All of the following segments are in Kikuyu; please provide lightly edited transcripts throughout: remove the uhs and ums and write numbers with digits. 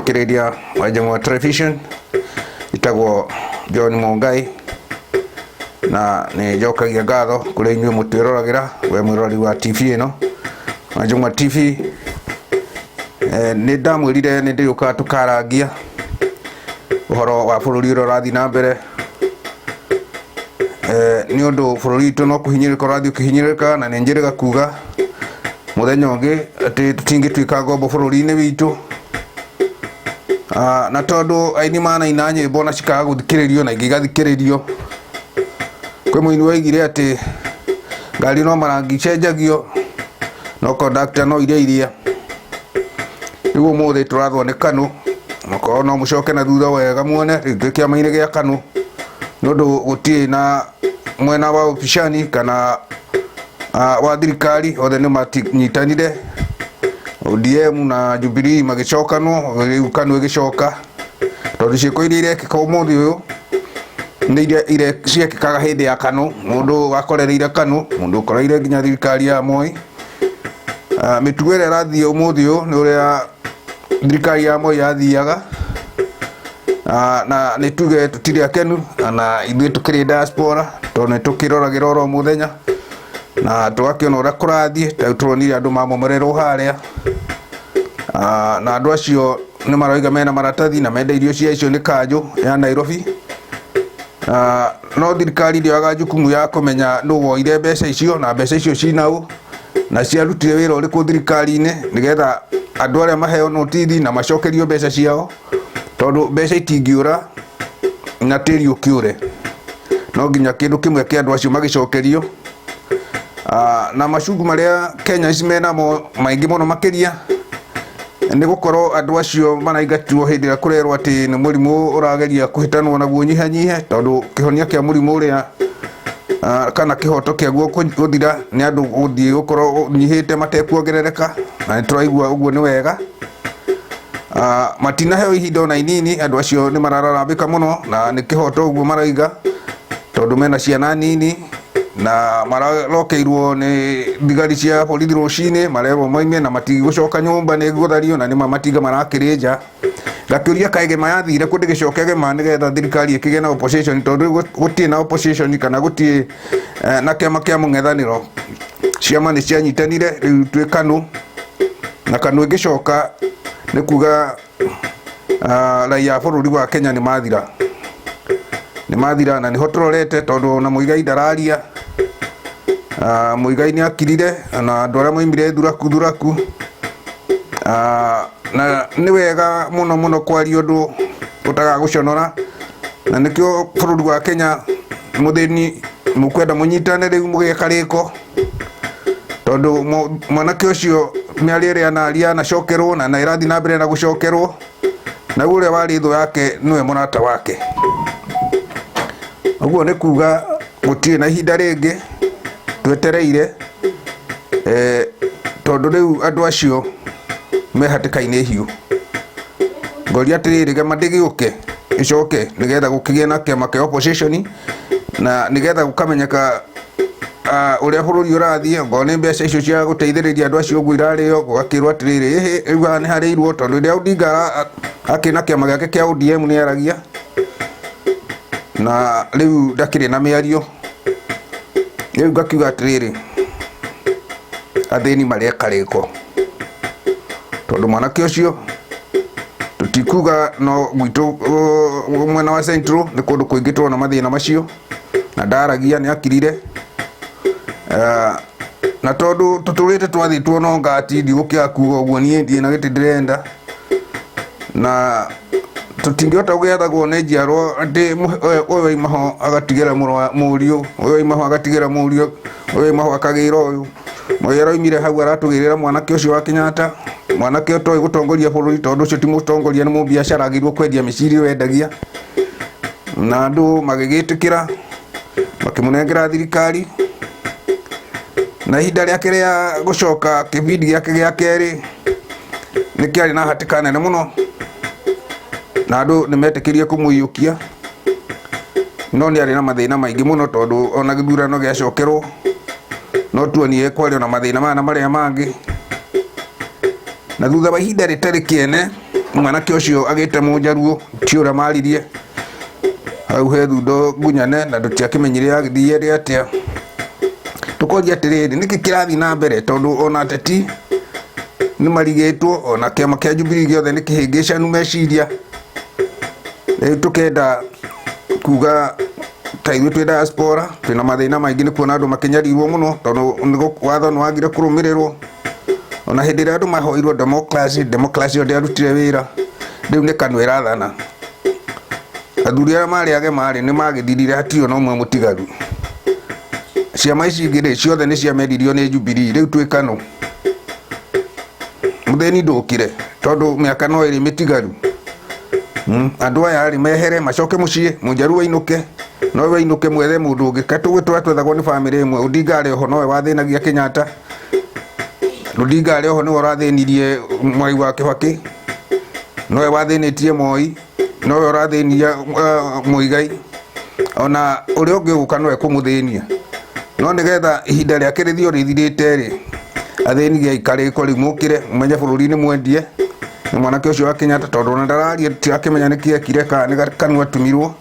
Mũthikĩrĩria wa Njamwa Television. Njĩtagwo John Mungai na nĩ njokagia ngatho kũrĩ inyuĩ mũtwĩroragĩra, we mwĩroreri wa TV ĩno wa Njamwa TV. Nĩ ndamwĩrire nĩ ndĩrĩũkaga tũkarangia ũhoro wa bũrũri ũrĩa ũrathiĩ na mbere, nĩ ũndũ bũrũri witũ no kũhinyĩrĩrĩka ũrathiĩ ũkĩhinyĩrĩrĩkaga, na nĩ njĩrĩga kuga mũthenya ũngĩ atĩ tũtingĩtuĩka ngombo bũrũri-inĩ witũ. Na tondũ aini manaina nyĩmbo na cikaga gũthikĩrĩrio na ingĩ igathikĩrĩrio, kwĩ mũini woigire atĩ ngari no marangi icenjagio no conductor no iria iria. Rĩu ũmũthĩ tũrathwo nĩ KANU, okorwo no mũcoke na thutha wega muone rĩu twĩ kĩama-inĩ gĩa KANU, nĩ ũndũ gũtirĩ na mwena wa upishani kana wa thirikari, othe nĩ manyitanire, ODM na Jubilee magĩcokanwo, rĩu KANU ĩgĩcoka, tondũ ciĩko iria irekĩka ũmũthĩ ũyũ nĩ iria ciekĩkaga hĩndĩ ya KANU. Mũndũ wakorereire KANU, mũndũ ũkoreire nginya thirikari ya Moi. Mĩtugo ĩrĩa ĩrathiĩ ũmũthĩ ũyũ nĩ ũrĩa thirikari ya Moi yathiaga. Na nĩ tuge tũtirĩ akenu na ithuĩ tũkĩrĩ diaspora, tondũ nĩ tũkĩroragĩra oro mũthenya na tũgakĩona ũrĩa kũrathiĩ. Ta rĩu tũronire andũ mamomorerwo harĩa, na andũ acio nĩ maroiga mena maratathi na menda irio cia icio nĩ kanjũ ya Nairobi. No thirikari ndĩoyaga jukumu ya kũmenya nũ woire mbeca icio na mbeca icio cina ũ na ciarutire wĩra ũrĩkũ thirikari-inĩ, nĩgetha andũ arĩa maheo notithi na macokerio mbeca ciao, tondũ mbeca itingĩũra na tĩri ũkĩũre, no nginya kĩndũ kĩmwe kĩa andũ acio magĩcokerio. Na macungu marĩa Kenya ici menamo maingĩ mũno makĩria nĩ gũkorwo andũ acio maraingatirwo hĩndĩ ĩrĩa kũrerwo atĩ nĩ mũrimũ ũrageria kũhĩtanwo naguo nyihanyihe, tondũ kĩhonia kĩa mũrimũ ũrĩa kana kĩhoto kĩaguo gũthira nĩ andũ gũthiĩ gũkorwo ũnyihĩte matekuongerereka, na nĩ tũraigua ũguo nĩ wega. Matinaheo ihinda ona inini, andũ acio nĩ marararambĩka mũno na nĩ kĩhoto ũguo maraiga, tondũ mena ciana nini na marokeirwo nĩ thigari cia borithi rũcinĩ, marerwo moime na matigũcoka nyũmba nĩ gũthario, na nĩma matinga marakĩrĩ nja. Ngakĩũria kaĩ Gema yathire kũ ndĩgĩcoke Gema, nĩgetha thirikari ĩkĩgĩe na opposition, tondũ rĩu gũtirĩ na opposition kana gũtirĩ na kĩama kĩa mũng'ethanĩro. Ciama nĩ cianyitanire, rĩu twĩ KANU, na KANU ĩngĩcoka nĩ kuga raia a bũrũri wa Kenya nĩ mathira, nĩ mathira, na nĩho tũrorete, tondũ ona Muigai ndararia. Muigai nĩ akirire na andũ arĩa moimire thuraku thuraku. Na nĩ wega mũno mũno kwaria ũndũ ũtagagũconora, na nĩkĩo bũrũri wa Kenya mũthĩni mũkwenda mũnyitane rĩu mũgĩe karĩko, tondũ mwanake ũcio mĩario ĩrĩa anaria anacokerwo na ĩrathiĩ na mbere na gũcokerwo, naguo ũrĩa warĩ thũ yake nĩwe mũrata wake. Ũguo nĩ kuga gũtirĩ na ihinda rĩngĩ twetereire, tondũ rĩu andũ acio me hatĩka-inĩ hiũ. Ngoria atĩrĩrĩ, Gema ndĩgĩũke ĩcoke nĩgetha gũkĩgĩe na kĩama kĩa opposition, na nĩgetha gũkamenyeka ũrĩa bũrũri ũrathiĩ, okorwo nĩ mbeca icio cia gũteithĩrĩria andũ acio ũguo irarĩo, gũgakĩrwo atĩrĩrĩ, ĩhĩ, rĩu haha nĩ harĩirwo, tondũ rĩrĩa Odinga akĩrĩ na kĩama gĩake kĩa ODM nĩ aragia, na rĩu ndakĩrĩ na mĩario. Rĩu ngakiuga atĩrĩrĩ, athĩni marĩe karĩko, tondũ mwanake ũcio tũtikuga no gwitũ mwena wa Central nĩ kũndũ kũingĩ tũrona mathĩna macio, na ndaragia nĩ akirire. Na tondũ tũtũrĩte twathĩtwo no ngati, ndigũkĩaga kuga ũguo, niĩ ndirĩ na gĩtĩ ndĩrenda, na tũtingĩhota gũgĩathagwo nĩ njiarwa atĩ ũyũ oima ho agatigĩra mũriũ, ũyũ oima ho agatigĩra mũriũ, ũyũ oima ho akagĩra ũyũ. Ũyũ aroimire hau aratũgĩrĩra mwanake ũcio wa Kenyatta, mwanake ũtoĩ gũtongoria bũrũri, tondũ ũcio ti mũtongoria, nĩ mũbiacara, agĩrĩirwo kwendia mĩciri ĩyo endagia. Na andũ magĩgĩtĩkĩra makĩmũnengera thirikari, na ihinda rĩake rĩa gũcoka kĩbindi gĩake gĩa kerĩ nĩ kĩarĩ na hatĩka nene mũno, na andũ nĩ metĩkĩrie kũmũiyũkia, no nĩ arĩ na mathĩna maingĩ mũno, tondũ ona gĩthurano gĩacokerwo no tuonire kwarĩ ona mathĩna maya na marĩa mangĩ. Na thutha wa ihinda rĩtarĩ kĩene Mwanake ũcio agĩte mũnjaruo ti ũrĩa maririe hau he thundo ngunyane na tũtiakĩmenyire yagĩthiire atĩa. Tũkoria atĩrĩrĩ, nĩkĩ kĩrathiĩ na mbere tondũ ona ateti nĩ marigĩtwo, ona kĩama kĩa Jubilee gĩothe nĩ kĩhĩngĩcanu meciria. Rĩu tũkenda kuga ta ithuĩ twĩ diaspora twĩna mathĩna maingĩ nĩ kuona andũ makĩnyarirwo mũno tondũ watho nĩ wagire kũrũmĩrĩrwo. Ona hĩndĩ ĩrĩa andũ mahoirwo democracy, democracy ĩyo ndĩarutire wĩra, rĩu nĩ kanua ĩrathana. Athuri arĩa marĩ agema rĩ, nĩ magĩthirire hatirĩ ona ũmwe mũtigaru. Ciama ici ingĩ rĩ, ciothe nĩ ciameririo nĩ Jubilee, rĩu twĩ KANU. Mũthĩni ndũkire tondũ mĩaka no ĩrĩ mĩtigaru. Andũ aya rĩ mehere macoke mũciĩ, mũnjaruo ainũke, nowe ainũke mwethe mũndũ ũngĩ. Katũgĩ tũrĩa twethagwo nĩ bamĩrĩ ĩmwe, Odinga arĩ oho nowe wathĩnagia Kenyatta. Odinga arĩ oho nĩwe ũrathĩnirie Mwai wa Kibaki, nowe wathĩnĩtie Moi, nowe ũrathĩnia Muigai, ona ũrĩa ũngĩ ũgũka nowe kũmũthĩnia. No nĩgetha ihinda rĩake rĩthiĩ o rĩthirĩte rĩ, athĩni gĩai karĩko rĩu mũkĩre mũmenye bũrũri nĩ mwendie nĩ mwanake ũcio wa Kenyatta tondũ ona ndararia tũtirakĩmenya nĩkĩ ekire kana nĩ kanua atumirwo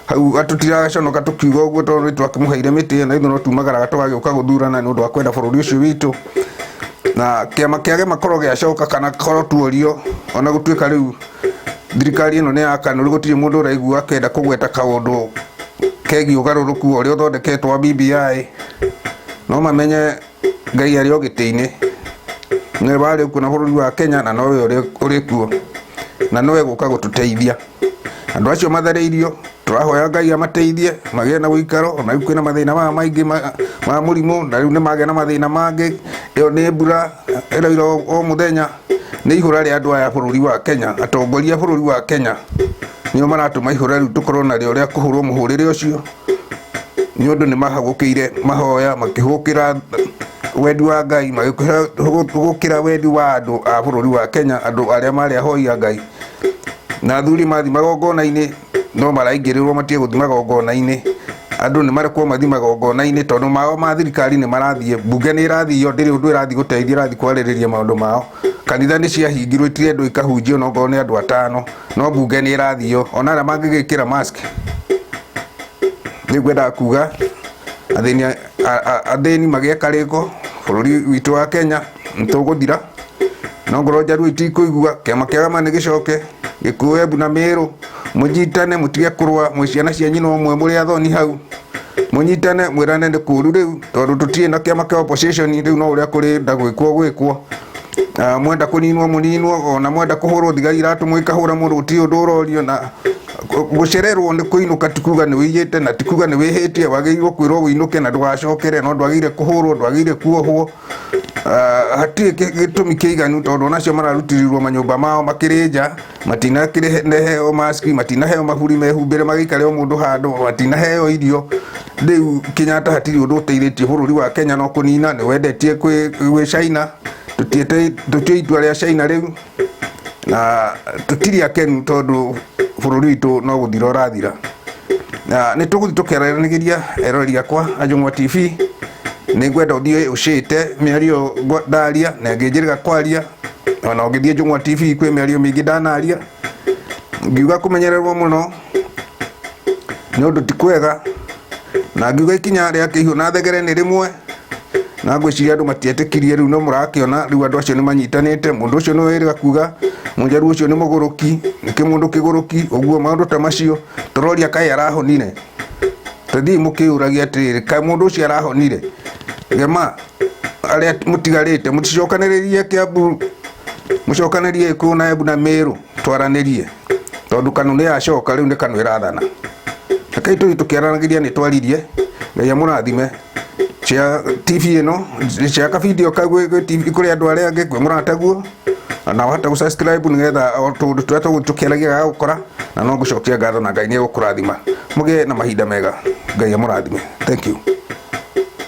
hau tũtiraconoka tũkiuga ũguo tondũ nĩ twakĩmũheire mĩtĩ na ithuĩ no tumagaraga tũgagĩũka gũthurana nĩ ũndũ wa kwenda bũrũri ũcio witũ. Na kĩama kĩa Gema korwo gĩacoka kana korwo tuorio ona gũtuĩka rĩu thirikari ĩno nĩ ya KANU rĩu gũtirĩ mũndũ ũraigua akĩenda kũgweta kaũndũ kegiĩ ũgarũrũku ũrĩa ũthondeketwo wa BBI, no mamenye Ngai arĩ o gĩtĩ-inĩ, nĩwe warĩ kuo na bũrũri wa Kenya na nowe ũrĩ kuo na nowe gũka gũtũteithia. Andũ acio matharĩirio tũrahoya Ngai amateithie magĩe na ũikaro, ona rĩu kwĩna mathĩna maya maingĩ ma mũrimũ na rĩu nĩ magĩa na mathĩna mangĩ, ĩyo nĩ mbura ĩraura o mũthenya, nĩ ihũra rĩa andũ aya a bũrũri wa Kenya, atongoria a bũrũri wa Kenya nĩo maratũma ihũra rĩu tũkorwo narĩo rĩa kũhũrwo mũhũrĩre ũcio. Nĩ ũndũ nĩ mahagũkĩire mahoya makĩhũgũkĩra wendi wa Ngai, makĩhũgũkĩra wendi wa andũ a bũrũri wa Kenya, andũ arĩa marĩ ahoi a Ngai. Na athuri mathiĩ magongona-inĩ no maraingĩrĩrwo matige gũthiĩ magongona-inĩ. Andũ nĩ marekwo mathiĩ magongona-inĩ tondũ mao ma thirikari nĩ marathiĩ, mbunge nĩ ĩrathio ndĩrĩ ũndũ ĩrathiĩ gũteithia ĩrathiĩ kwarĩrĩria maũndũ mao. Kanitha nĩ ciahingirwo itirendwo ikahunjio ona okorwo nĩ andũ atano, no mbunge nĩ ĩrathio ona arĩa mangĩgĩkĩra mask. Nĩ ngwendaga kuga athĩni athĩni magĩe karĩko bũrũri witũ wa Kenya nĩ tũgũthira no ngorwo Njaruo itikũigua kĩama kĩa Gama nĩ gĩcoke gĩkuo Embu na Mĩrũ mũnyitane mũtige kũrũa mwĩ ciana cia nyina ũmwe mũrĩ athoni hau mũnyitane mwĩrane nĩ kũru rĩu tondũ tũtirĩ na kĩama kĩa opposition rĩu no ũrĩa kũrĩenda gwĩkwo gwĩkwo. Mwenda kũninwo mũninwo ona mwenda kũhũrwo thigari iratũmwo ikahũra mũndũ gũtirĩ ũndũ ũrorio na gũcererwo nĩ kũinũka ti kuga nĩ wĩiyĩte na ti kuga nĩ wĩhĩtie, wagĩrĩirwo kwĩrwo wĩinũke na ndũgacokere, no ndwagĩrĩire kũhũrwo, ndwagĩrĩire kuohwo. Hatirĩ gĩtũmi kĩiganu tondũ ona acio mararutirwo manyũmba mao makĩrĩ nja, matinakĩheo mask, matinaheo maburi mehumbĩre magĩikare o mũndũ handũ, matinaheo irio. Rĩu Kenyatta hatirĩ ũndũ ũteithĩtie bũrũri wa Kenya no kũnina, nĩ wendetie gwĩ China, tũtiũĩ itua rĩa China rĩu. Na tũtirĩ akenu tondũ bũrũri witũ no gũthira ũrathira. Na nĩ tũgũthiĩ tũkĩaranagĩria eroreri akwa a Njũng'wa TV, nĩ ngwenda ũthiĩ ũcĩte mĩario ndaria na ĩngĩ njĩrĩga kwaria, ona ũngĩthiĩ Njũng'wa TV kwĩ mĩario mĩingĩ ndanaria, ngiuga kũmenyererwo mũno nĩ ũndũ ti kwega, na ngiuga ikinya rĩa kĩihũ na thegere nĩ rĩmwe. Na ngwĩciria andũ matietĩkirie, rĩu no mũrakĩona rĩu andũ acio nĩ manyitanĩte, mũndũ ũcio nĩwe wĩrĩga kuga mũnjaruo ũcio nĩ mũgũrũki, nĩkĩ mũndũ kĩgũrũki, ũguo maũndũ ta macio, tũroria kaĩ arahonire, tathiĩi mũkĩyũragia atĩrĩrĩ, kaĩ mũndũ ũcio arahonire, gema arĩa mũtigarĩte mũticokanĩrĩrie Kĩambu, mũcokanĩrĩrie Gĩkũyũ na Embu na Mĩrũ twaranĩrie, tondũ KANU nĩ yacoka rĩu nĩ KANU ĩrathana. Rekei tũthiĩ tũkĩaranagĩria nĩ twaririe, Ngai amũrathime. Cia TV ĩno, cia ka video kau gwĩ TV kũrĩ andũ arĩa angĩ, kwĩ mũrataguo, na wahota gũ subscribe nĩgetha o tũũndũ tũrĩa tũgũthiĩ tũkĩaragia gagagũkora, na no ngũcokia ngatho na Ngai nĩ egũkũrathima. Mũgĩe na mahinda mega. Ngai amũrathime. Thank you.